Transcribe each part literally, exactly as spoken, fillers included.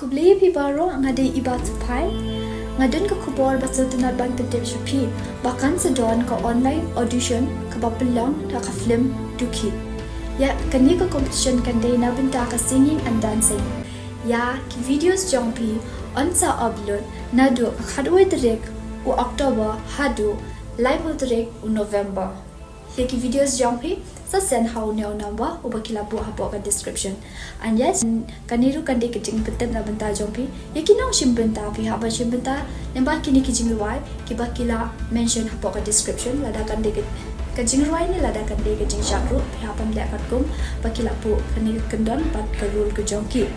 Khublei phi baroh, nga dei i Bah Suphai. Nga don ka khubor ba sngewtynnat ban pyntip sha phi ba kan sa don ka online audition kaba pynlong da ka film Dukhi. Ïa kane ka competition kan dei na bynta ka singing and dancing. Ïa ki videos jong phi yn sa upload naduh ka khatwei tarik u October haduh laiphew tarik u November. Ïa ki videos jong phi sa send ha une u number uba ki la buh hapoh ka description. And yes, kane ruh kan dei ka jingpyntip na bynta jong phi. Ïa ki nongshim bynta, phi hap ban shim bynta lyngba kine ki jingrwai kiba ki la mention hapoh ka description. Lada kan dei ka, ka jingrwai ne lada kan dei ka jingshad ruh, phi hap ban leh katkum ba ki la buh kane ka kyndon bad ka rule ka jong ki.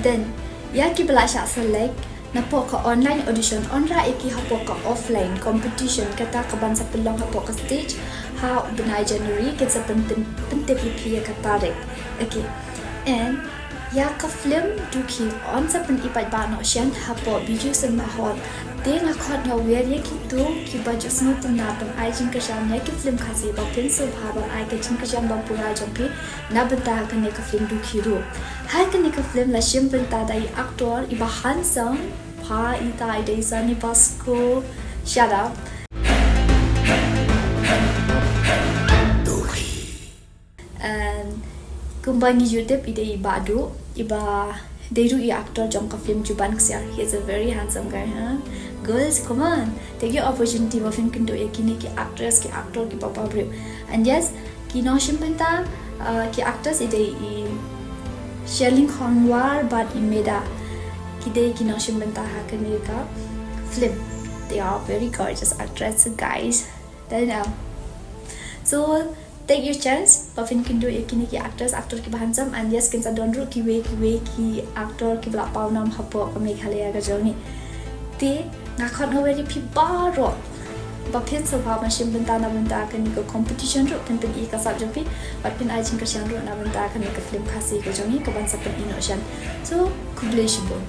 Then ïa kiba la shah select napoh ka online audition, yn rah ïa ki hapoh ka offline competition, kata kaban sa pynlong hapoh ka stage ha u bnai January. Kin sa pyn, pyn, pyntip ïa phi ïa ka tarik. Okay. And ïa ka film Dukhi yn sa pyni paidbah noh shen hapoh Bijou Cinema Hall. Te nga khot nga wer ïa kito kiba ju sngewtynnat ban ai jingkyrshan ïa ki film Khasi, ba phin sngewbha ban ai ka jingkyrshan ba pura jong phi na bynta kane ka film Dukhi ruh. Ha kane ka film la shim bynta da i actor iba handsome, pha ita i dei Sunny Pasco. Shut up. And kumba ngi ju tip, i dei i Bah Duh, iba dei ruh i actor jong ka film Juban Ksiar. He is a very handsome guy, huh? Girls, come on, take your opportunity ba phin kynduh ïa kine ki actress, ki actor kiba babriew. And yes, ki nongshim bynta, uh, ki actress i dei i Sherlyn Khanwar bad i Meda. Ki dei ki nongshim bynta ha kane ka film. They are very gorgeous actress, guys. Don't know. So take your chance ba phin kynduh ïa kine ki actress, actor kiba handsome. And yes, kin sa don ruh kiwei kiwei ki actor kiba la paw nam hapoh ka Meghalaya ka jong ngi. Te nga khot nga wer ïa phi baroh ba phin sngewbha ban shim bynta na bynta kane ka competition ruh, phin pyni ka sap jong phi bad phin ai jingkyrshan ruh na bynta kane ka film Khasi ka jong ngi kaban sa pyni noh shen. So khublei shibun.